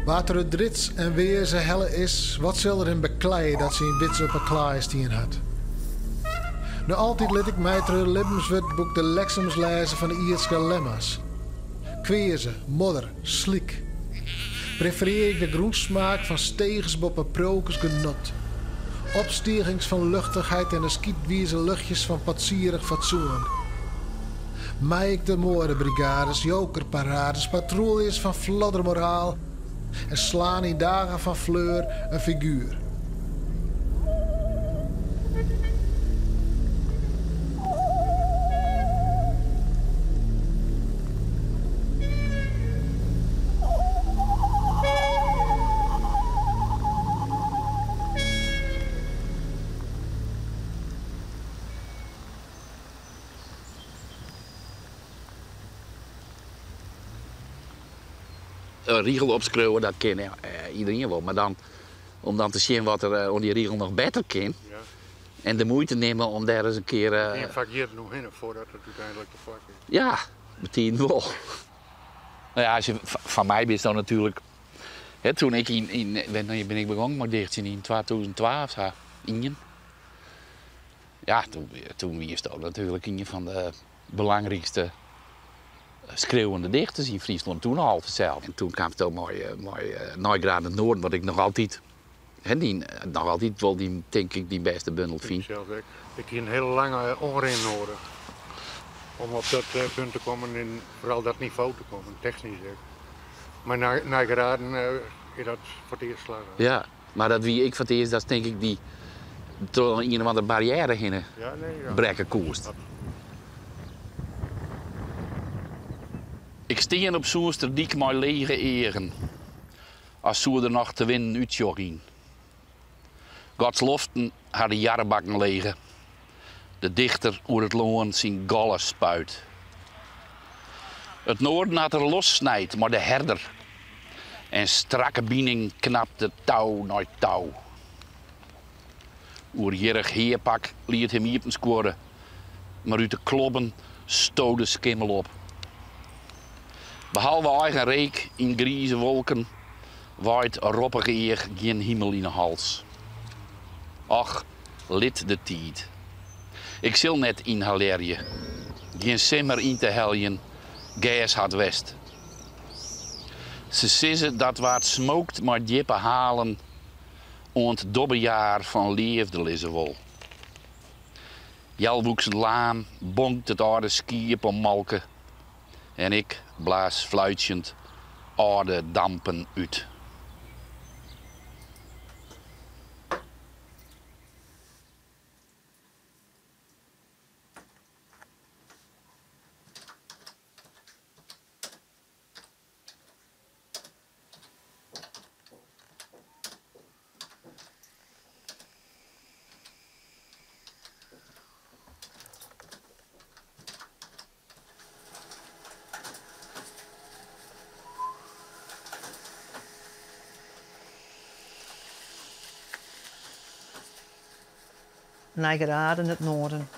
Wa't der út rits en weaze helle is, wat sil er him bekleie dat syn wits op 'e klaai stien hat? No altyd lit ik my troch it libbenswurdboek de leksems lêze fan de ierdske lemma's. Kweaze, modder, slyk. Preferearje ik de grûnsmaak fan stegers boppe priuwkes genot. Opstigings fan luchtichheid en de skytwize luchtjes fan potsierich fatsoen. Mij ik de moadebrigades, jokerparades, patrûljes fan floddermoraal en slaan yn dagen fan fleur in figuer. In rigel opskriuwe, dat kin iederien wol, mar dan om dan te sjen wat der oan dy rigel noch better kin en de muoite nimme om dêr ris in kear. It gean faak jierren oerhinne foardat it úteinlik te plak is. Ja, betiden wol. No ja, as je, foar my bist dan natuerlik, hè, toen ik yn, yn, wannear bin ik begûn mei dichtsjen? Yn 2002 of sa, ien. Ja, toen wiesto natuerlik ien fan de belangrykste skriuwende dichters yn Fryslân, toen al fansels. En toen kaamsto mei, mei Neigeraden it Noarden, wat ik noch altyd, hè, dyn, noch altyd wol dyn, tink ik, dyn bêste bundel fyn. Ik sels ek. Ik hie in hiele lange oanrin nedich om op dat punt te kommen en foaral dat nivo te kommen, technysk ek. Mei Neigeraden is dat foar it earst slagge. Ja, mar dat wie ek foar it earst datst tink ik dy troch ien of andere barriêre hinne brekke koest. Ik stean op Soensterdyk mei lege eagen, as soe der noch te winnen útsjoch yn. Gods loften ha de jarrebakken lege, de dichter oer it lân syn galle spuit. It noarden hat er lossnijd mei de herder en strakke bining knapt de tou nei tou. Oerjierrich heapak liet him iepenskuorre, mar út de klobben stode skimmel op. Behalve eigen reek yn grize wolken waait roppich each gjin himel yn 'e hals. Och, lit de tiid. Ik sil net ynhalearje, gjin simmer yn te heljen, gers hat west. Se sizze dat wa't smookt mei djippe halen oant dobbejaar fan leafde lizze wol. Healwoeksen laam bonkt it âlde skiep om molke en ik blaas fluitsjend âlde dampen út. Neigeraden it Noarden.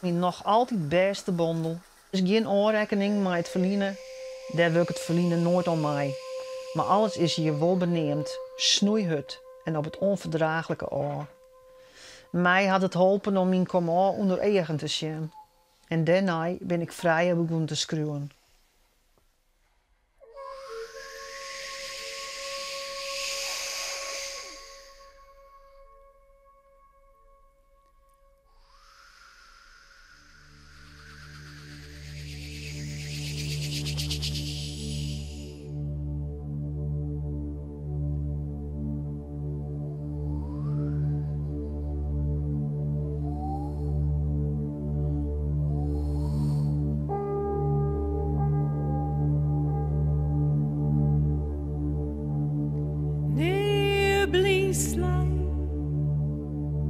Myn noch altyd bêste bondel. Is gjin ôfrekkening mei it ferline, dêr wurket it ferline noait oan mei. Mar alles is hjir wol beneamd, snoeihurd en op it ûnferdraachlike ôf. My hat it holpen om myn komôf ûnder eagen te sjen. En dêrnei bin ik frijer begûn te skriuwen.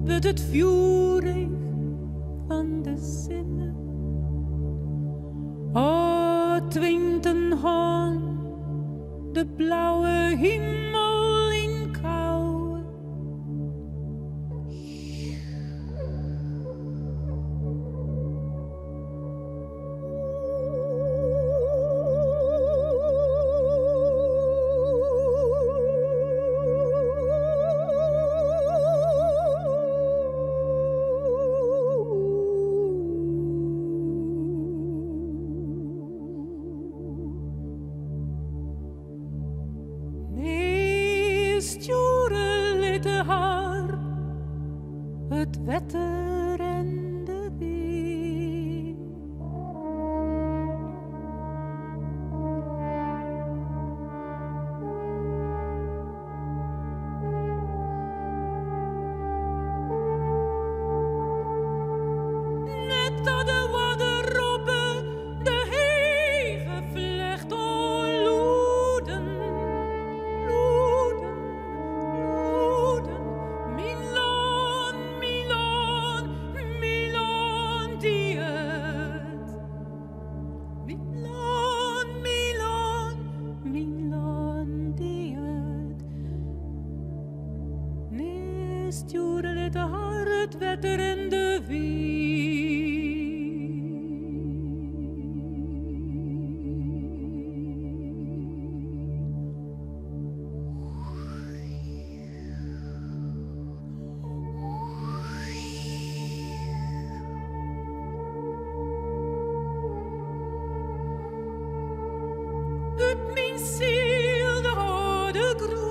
Wurdt it fjoereach fan de sinne. O twingt in hân de blauwe himel yn kou. It wetter en de wyn. Net dat de oarder roppe, de hege flecht oan lûden, lûden, lûden. Myn lân, myn lân, myn lân diert. Myn lân, myn lân, myn lân diert. Nea stjoere litte har it wetter en de wyn. Ut myn siel de hurde grûn.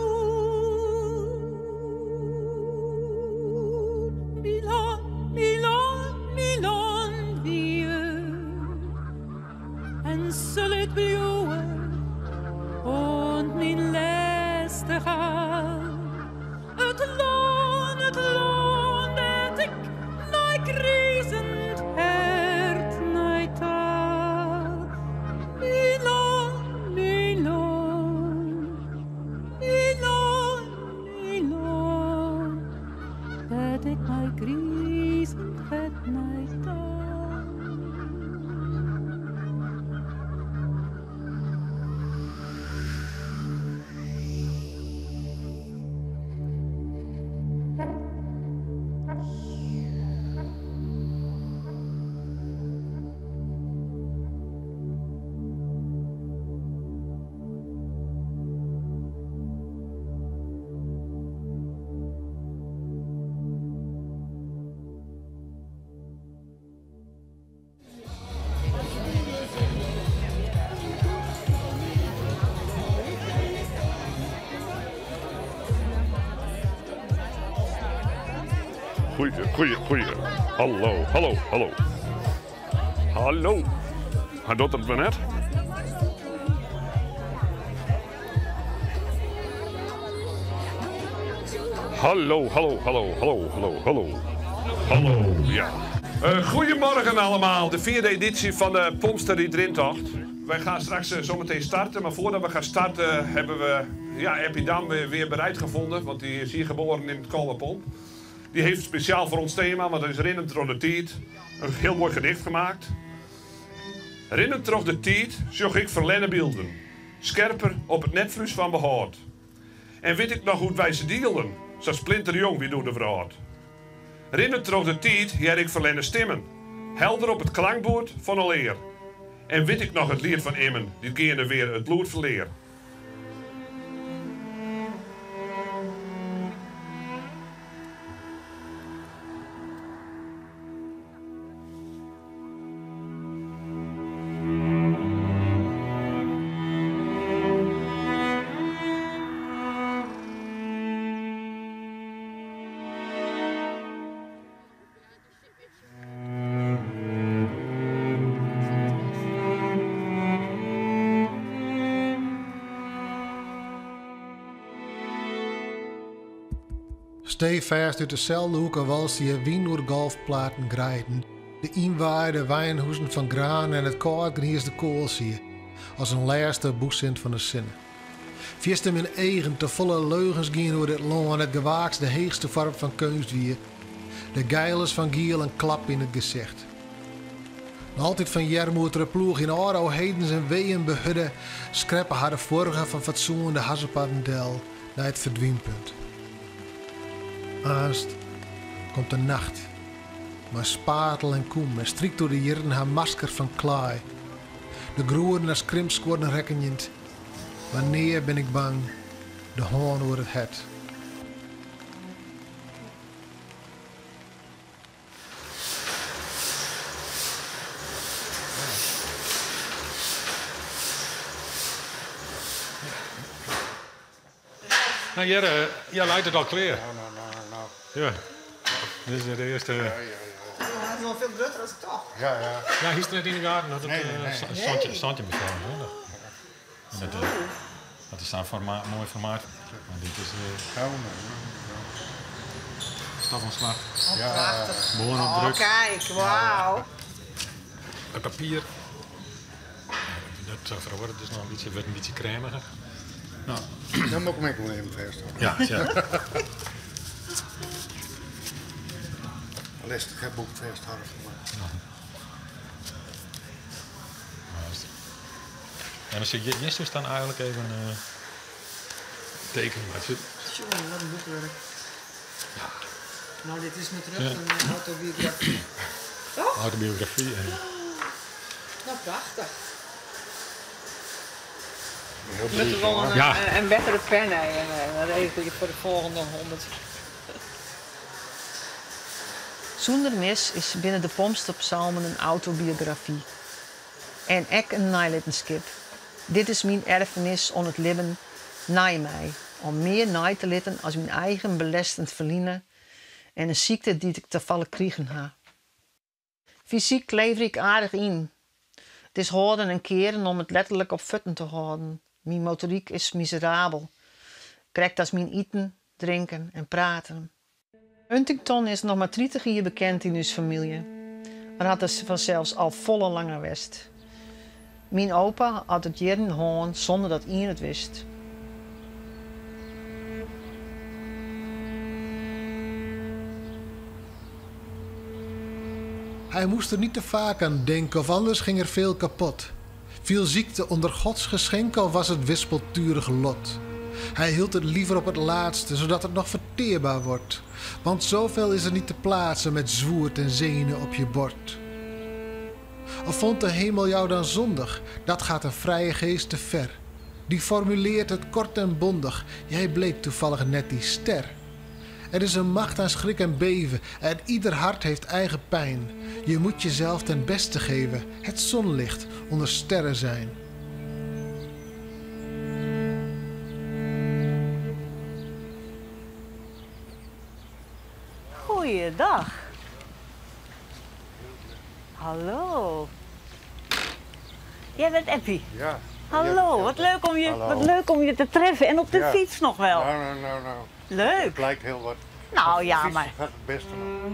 Myn lân, myn lân, myn lân wie en sil it bliuwe oant myn lêste gaal. It lân, it lân dêr't ik mei grizend hert nei taal. Myn lân, myn lân, myn lân, myn lân, dêr't ik mei grizend hert nei taal. Goeie, goeie, goeie. Hallo, hallo, hallo. Hallo. Hy docht it wer net. Hallo, hallo, hallo, hallo, hallo, hallo. Hallo, ja. Goedemorgen allemaal, de vierde editie van de Pompster Rintocht. Wij gaan straks zometeen starten, maar voordat we gaan starten hebben we ja, Eppie Dam weer bereid gevonden. Want die is hier geboren in het Kolmerpomp. Die heeft speciaal voor ons thema, want dat is Rinnen troch de Tiid, een heel mooi gedicht gemaakt. Rinnen troch de tiid sjoch ik ferlerne bylden, skerper op it netflues fan behâld. En wit ik noch hoe't wy se dielden, sa splinterjong wie doe de wrâld. Rinnend troch de tiid hear ik ferlerne stimmen, helder op it klankboerd fan alear. En wit ik noch it liet fan immen dy't geande weer it lûd ferlear. Steefêst út deselde hoeke walste hja wyn oer golfplaten greiden, de ynwaaide weinhûzen fan graan en it kâld gniisde koalsied as in lêste bûssint fan de sinne. Fierste myn eagen tefolle leugens giene oer dit lân, it gewaaks de heechste foarm fan keunst wie, de geilens fan giel in klap yn it gesicht. Noch altyd fan earmoed de ploech yn âlde ohedens en weeën behurde, skreppe har de fuorgen fan fatsoen de hazzepadden del nei it ferdwynpunt. Aanst komt de nacht mei spatel en kûm en strykt oer de jierren har masker fan klaai, de groeden as krimpskuorren rekkenjend. Wannear bin ik bang, de hân oer it hert. Nou Jerre, ja leit it al klear. Nou, nou, nou, nou. Ja. Dit is de earste. Ja, ja, ja. Hij is nog veel groter als ik toch. Ja, ja. Ja, hier is net in de gaten dat het Nee, nee, nee. standje bestaat. hè. En dat is zo'n formaat, mooi formaat. Maar dit is Nou, nou, nou. stofaanslag. Ja. Prachtig. Boorn op Oh, druk. kijk, wauw. Het papier. Dat verandert dus nog een beetje, wordt een beetje cremiger. Nou, Dan moet ik hem ook wel even vasthouden. ja, ja. Lastig, hè, boek vasthouden voor mij. Juist. En dan zit Justus dan eigenlijk even tekenen. Maar het zit, Jongen, wat een boekwerk. Nou, dit is met rug een autobiografie. Toch? autobiografie. En, Nou, prachtig. Heel Met brief, wel hoor. een, Ja. een betere pen hè, en dan regel je voor de volgende 100. Zonder mis is binnen de Pomsterpsalmen een autobiografie. En ek een nalatenskip. Dit is mijn erfenis om het leven na mij. Om meer na te litten als mijn eigen belastend verliezen en een ziekte die ik te vallen kriegen ha. Fysiek lever ik aardig in. Het is houden en keren om het letterlijk op voeten te houden. Mijn motoriek is miserabel. Correct als mijn eten, drinken en praten. Huntington is nog maar 30 jaar bekend in onze familie. Maar had het vanzelfs al volle lange west. Mijn opa had het jaren hoorn zonder dat iemand het wist. Hij moest er niet te vaak aan denken of anders ging er veel kapot. Viel ziekte onder Gods geschenk al was het wispelturig lot. Hij hield het liever op het laatste, zodat het nog verteerbaar wordt. Want zoveel is er niet te plaatsen met zwoerd en zenen op je bord. Of vond de hemel jou dan zondig? Dat gaat een vrije geest te ver. Die formuleert het kort en bondig. Jij bleek toevallig net die ster. Er is een macht aan schrik en beven en ieder hart heeft eigen pijn. Je moet jezelf ten beste geven, het zonlicht onder sterren zijn. Goeiedag. Hallo. Jij bent Eppie. Ja. Hallo, Ja, wat leuk om je, Hallo. wat leuk om je te treffen. En op de Ja. fiets nog wel. Nou, nou, nou, nou. Leuk. Het lijkt heel wat. Nou ja, Fietsen maar gaat het beste nog.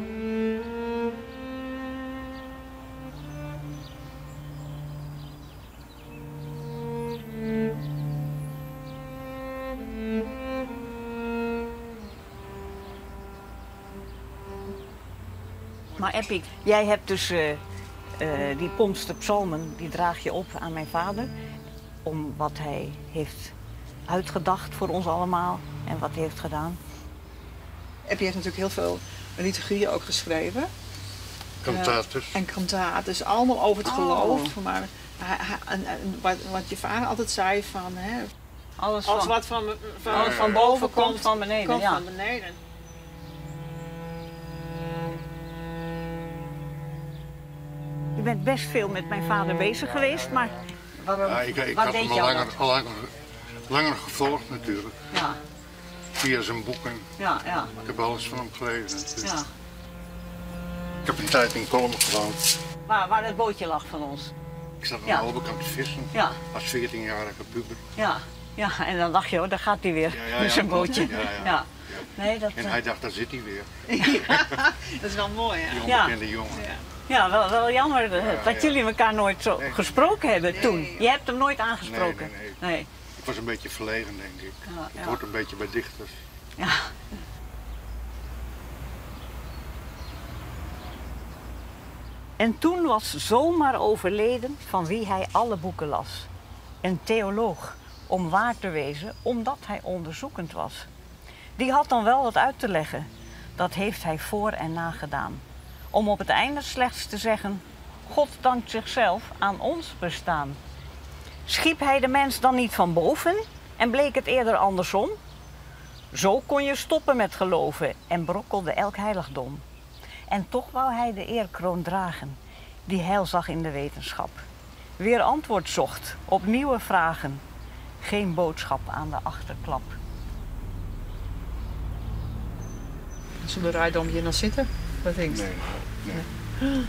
Maar Eppie, jij hebt dus die Pomster Psalmen, die draag je op aan mijn vader. Om wat hij heeft uitgedacht voor ons allemaal en wat hij heeft gedaan. Eppie heeft natuurlijk heel veel liturgieën ook geschreven. Cantates. En cantates, allemaal over het Oh. geloof. Maar en wat je vader altijd zei van... Hè, Alles, alles van, wat alles van boven komt van beneden. komt ja. van beneden. Je bent best veel met mijn vader bezig geweest, maar waarom, Ja, ik wat had deed hem al jou langer, dat? al langer, langer gevolgd natuurlijk. Ja, Via zijn boeken. ja, ja, Ik heb alles van hem gelezen natuurlijk. ja. Ik heb een tijd in Kolm gewoond. Waar het bootje lag van ons. Ik zat aan Ja. de overkant te vissen. Ja, Als 14-jarige puber. ja, ja. En dan dacht je, oh, daar gaat hij weer Ja, ja, met ja, zijn klopt. bootje. Ja, ja. Ja. Nee, dat, En hij dacht, daar zit hij weer. Dat is wel mooi, hè? Die Ja. onbekende jongen. Ja. ja, wel jammer dat ja. jullie elkaar nooit zo Nee. gesproken hebben toen. Je hebt hem nooit aangesproken. Nee, nee, nee. Ik was een beetje verlegen, denk ik. Ja, Dat ja. hoort een beetje bij dichters. Ja. En toen was zomaar overleden van wie hij alle boeken las. Een theoloog, om waar te wezen, omdat hij onderzoekend was. Die had dan wel wat uit te leggen. Dat heeft hij voor en na gedaan. Om op het einde slechts te zeggen: God dankt zichzelf aan ons bestaan. Schiep hij de mens dan niet van boven en bleek het eerder andersom? Zo kon je stoppen met geloven en brokkelde elk heiligdom. En toch wou hij de eerkroon dragen, die heil zag in de wetenschap. Weer antwoord zocht op nieuwe vragen. Geen boodschap aan de achterklap. Soe de Reidom hjir noch sitte? Wat tinkst? Nee, nee.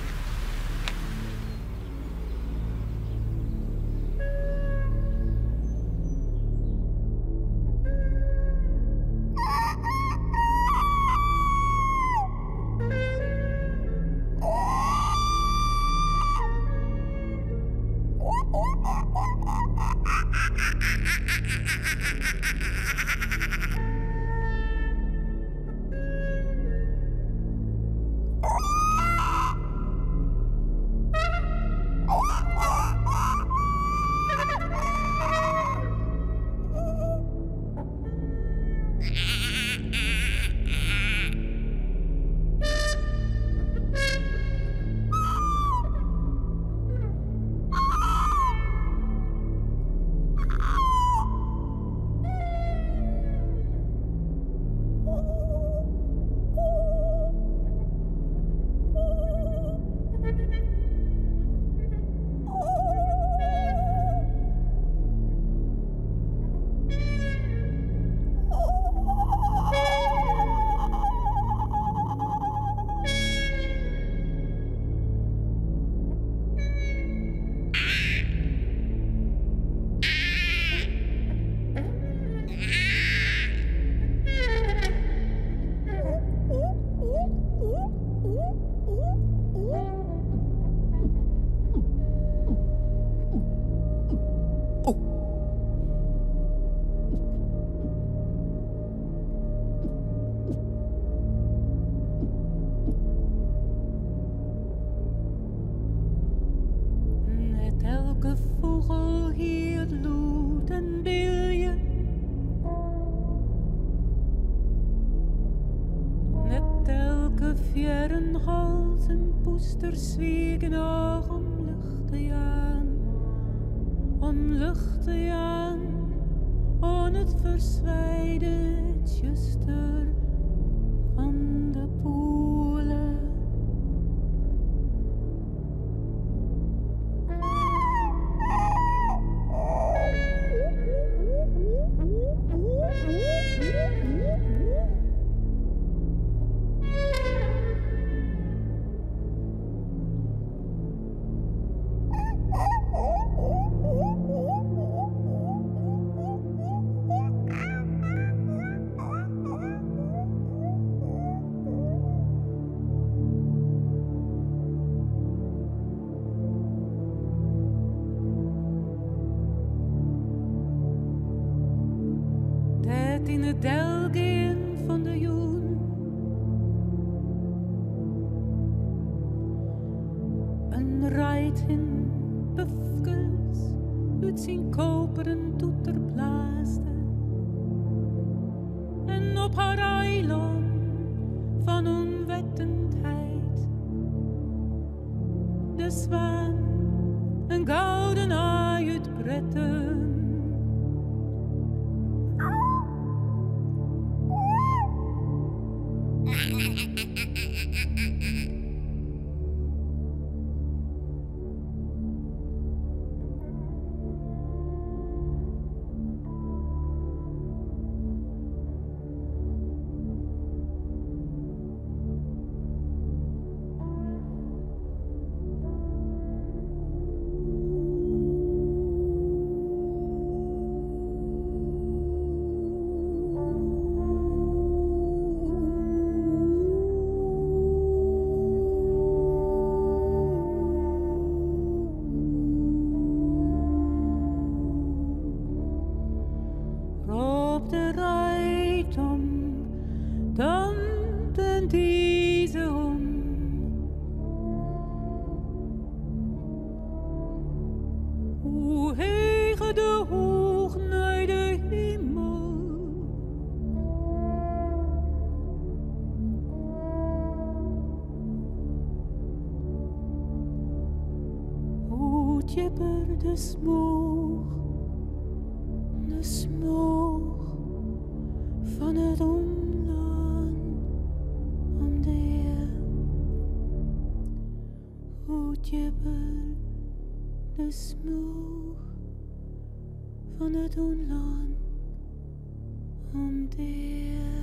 Net elke fûgel heart lûd en bilje. Net elke fearren, hals en poester swier genôch om lucht te jaan, om lucht te jaan oan it ferswijde tsjuster fan de poelen. Dat yn it delgean fan de jûn in reidhin pufkes út syn koperen toeter blaasde en op har eilân fan ûnwettendheid de swan in gouden aai útbrette. Rôp de reidom, dan den dize om. Hoe heger de hoech nei de himel. Hoe djipper de smoech, de smoech fan it ûnlân om dea. Hoe djipper de smoech fan it ûnlân om dea.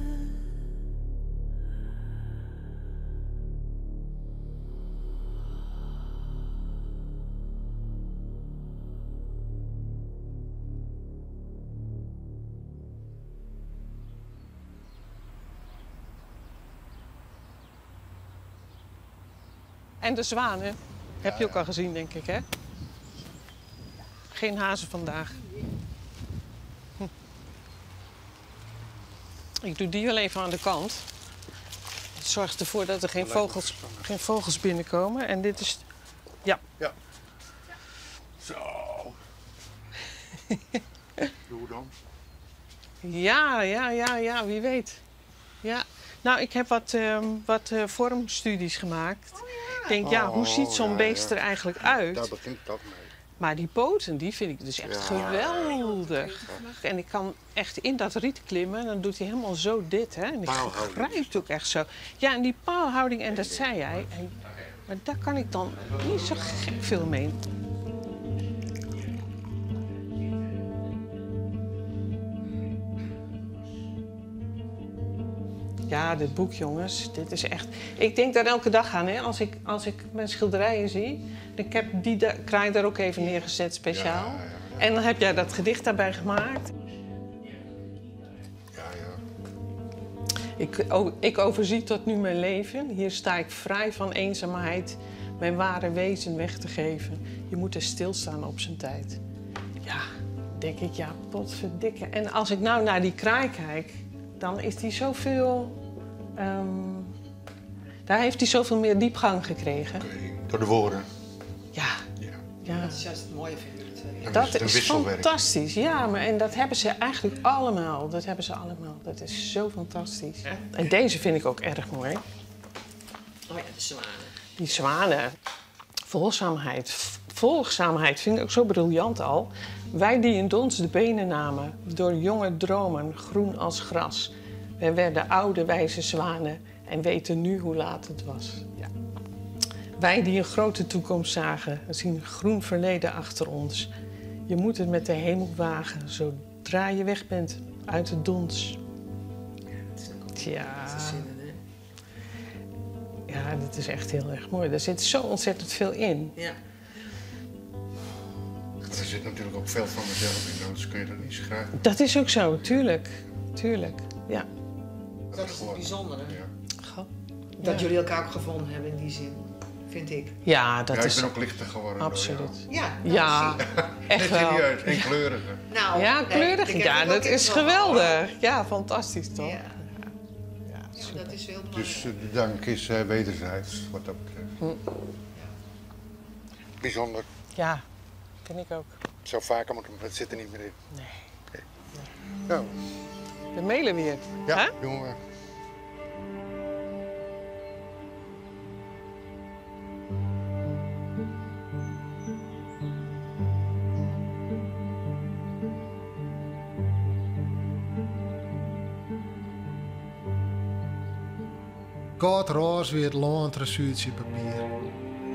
En de zwanen heb je ook al gezien, denk ik, hè? Geen hazen vandaag. Ik doe die wel even aan de kant. Het zorgt ervoor dat er geen vogels binnenkomen. En dit is... Ja. Ja. Zo. Doe dan. Ja, ja, ja, ja, wie weet. Ja. Nou, ik heb wat vormstudies gemaakt. Oh, ja. Ik denk, ja, hoe ziet zo'n Oh, ja, beest ja. er eigenlijk uit? Daar begint dat mee. Maar die poten, die vind ik dus echt Ja. geweldig. En ik kan echt in dat riet klimmen en dan doet hij helemaal zo dit. Hè? En ik Paalhouding. grijpt ook echt zo. Ja, en die paalhouding, en dat zei jij. Maar daar kan ik dan niet zo gek veel mee. Ja, dit boek, jongens, dit is echt... Ik denk daar elke dag aan, hè. Als ik mijn schilderijen zie. Ik heb die kraai daar ook even neergezet, speciaal. Ja, ja, ja. En dan heb jij dat gedicht daarbij gemaakt. Ja, ja. Ik overzie tot nu mijn leven. Hier sta ik vrij van eenzaamheid, mijn ware wezen weg te geven. Je moet er stilstaan op zijn tijd. Ja, denk ik, ja, potverdikke. En als ik nou naar die kraai kijk, dan is die zoveel... daar heeft hij zoveel meer diepgang gekregen. Oké, door de woorden. Ja. Ja. Ja. Dat is juist het mooie van jullie twee. Dan Dat is het een is wisselwerking. fantastisch, ja. Maar, en dat hebben ze eigenlijk allemaal. Dat hebben ze allemaal. Dat is zo fantastisch. En deze vind ik ook erg mooi. Oh ja, de zwanen. Die zwanen. Volgzaamheid. Volgzaamheid vind ik ook zo briljant al. Wij die in dons de benen namen, door jonge dromen, groen als gras. Wij werden oude, wijze zwanen en weten nu hoe laat het was. Ja. Wij die een grote toekomst zagen, zien groen verleden achter ons. Je moet het met de hemel wagen, zodra je weg bent uit het dons. Tja. Dat is zinnen, hè? Ja, dat is echt heel erg mooi. Daar zit zo ontzettend veel in. Ja. Er zit natuurlijk ook veel van mezelf in, anders kun je dat niet schrijven. Dat is ook zo, tuurlijk. Tuurlijk, ja. Dat is het bijzondere. Ja. Goh. Dat Ja. jullie elkaar ook gevonden hebben in die zin, vind ik. Ja, dat Ja, ik is ben ook lichter geworden. door jou. absoluut. Ja, nou, Ja, zie je. echt Nee, wel. serieus. En kleuriger. Nou, Ja, nee, kleurig. ik heb Ja, het ook dat is in geweldig. Ja, fantastisch toch? Ja. Ja, dat is heel belangrijk. Dus de dank is wederzijds, wat dat betreft. Bijzonder. Ja, vind ik ook. Het zou vaker moeten, maar het zit er niet meer in. Nee. Nou, We mailen weer. ja, Hè? doen we. Koud roze wie het lân papier.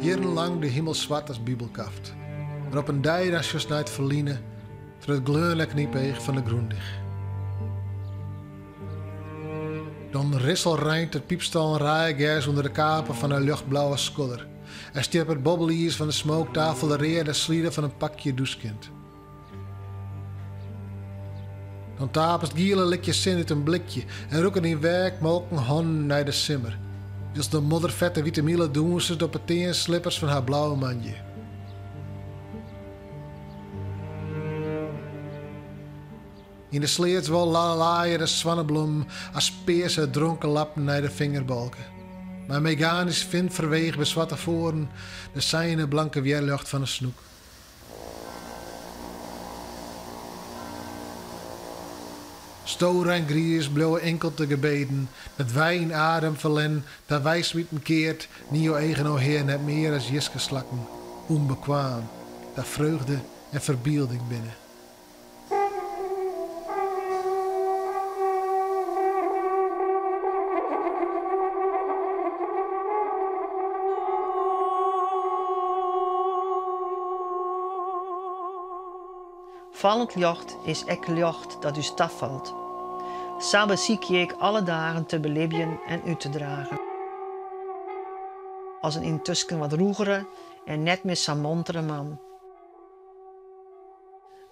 Jahrenlang de hemel zwart als bibelkaft. Maar op een dij als je het verliezen, ter het gleurende kniepeeg van de groendig. Dan rissel rijnt het piepstal raaigers onder de kapen van een luchtblauwe skodder. En stierp het bobbeliers van de smooktafel de reer de slieden van een pakje douchekind. Dan tapest giele likje zin uit een blikje en roeken in werk molken hon naar de simmer. Dus de moddervette witte miele doen ze op het teenslippers van haar blauwe mandje. In de sleertswol laaien de zwannebloem als peerse dronken lappen naar de vingerbalken. Maar mechanisch vindt verweeg bezwatte voren de zijne blanke weerlucht van een snoek. Stoor en gries blauwe enkel te gebeden, dat wij in adem verlen, dat wij zwieten keert, niet eigen o heer net meer als jiske slakken, onbekwaam, dat vreugde en verbeelding binnen. Vallend jocht is ek jocht dat u staf valt. Sabbe ziek je ik alle dagen te belibjen en u te dragen. Als een intussen wat roegere en net meer zo'n montere man.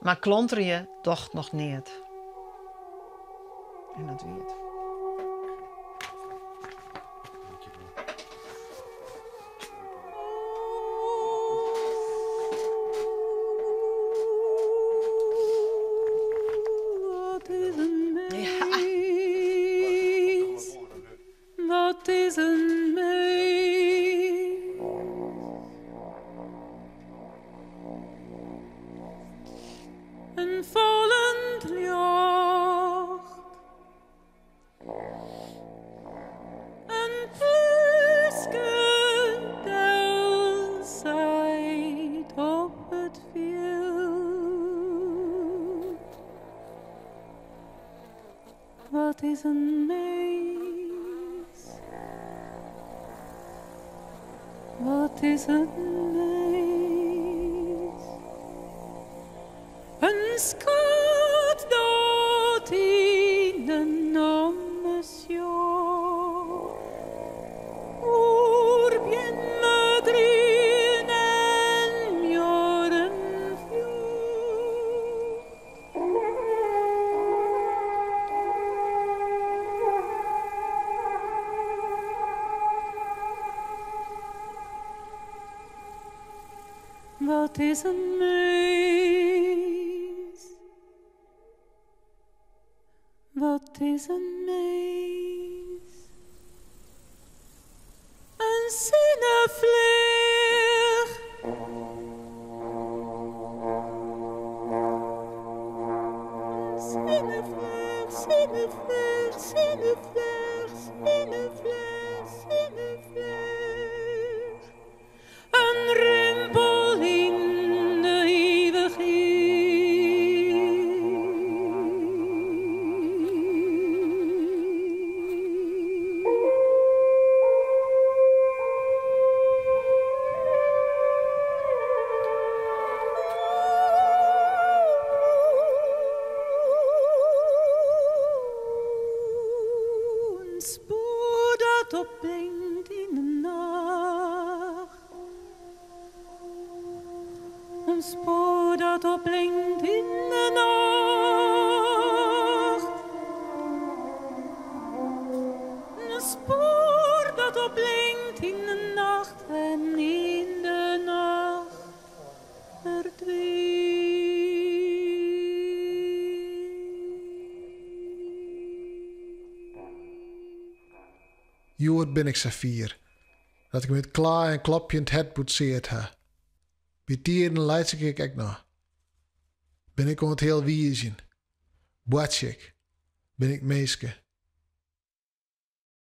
Maar klonter je docht nog niet. En dat weet. Wat is in mins? Wat is in mins? In skat dat yn de namme sjocht, oer beammen, grien en muorren fljocht. Wat is in mins? Wat is in mins? In sinnefleach. In sinnefleach, sinnefleach, sinnefleach, sinnefleach, sinnefleach. In rimpel yn de ivichheid. In spoar dat opblinkt yn de nacht. In spoar dat opblinkt yn de nacht. In spoar dat opblinkt yn de nacht en yn de nacht ferdwynt. Hjoed bin ik safier dat ik my it klaai in klopjend hert boetseard ha. Bytiden laitsje ik ek noch. Bin ik oan it healwiizjen? Boartsje ik? Bin ik minske?